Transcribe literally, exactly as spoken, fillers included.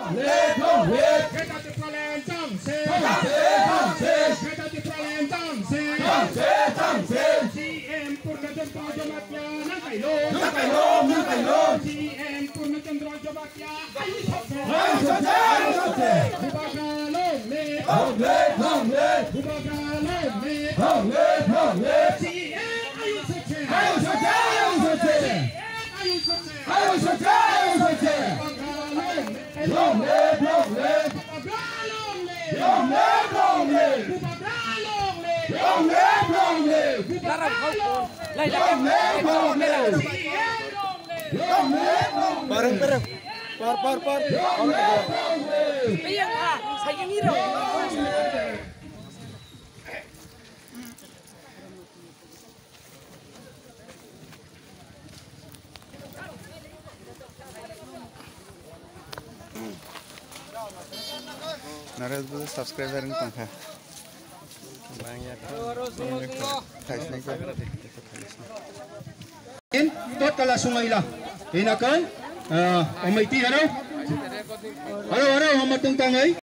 Live, long live. Greater Tipraland Council. Council, council. Greater Tipraland Council. Council, council. C M Purna Chandra Jamatia nangkailo. Nangkailo, nangkailo. C M Purna Chandra Jamatia ayu sokse. Ayu sokse, ayu sokse. Bubagra long live. Long live, long live. Bubagra long live. Long live, long live. C M ayu sokse. Ayu sokse, ayu sokse. C M ayu sokse. Ayu sokse, ayu sokse. Bubagra long live. Long live, long live. Long live, long live. Long live, long live. Long live, long live. Long live, long live. Long live, long live. Parang, parang. Par, par, par. Long live, long live. Long live. Naraz bu subscriber wng tongkha. Thaisni ko. In tot kala sungaila. Ina kai. Ah, omai ti haro. Haro, haro, hama tong tangai.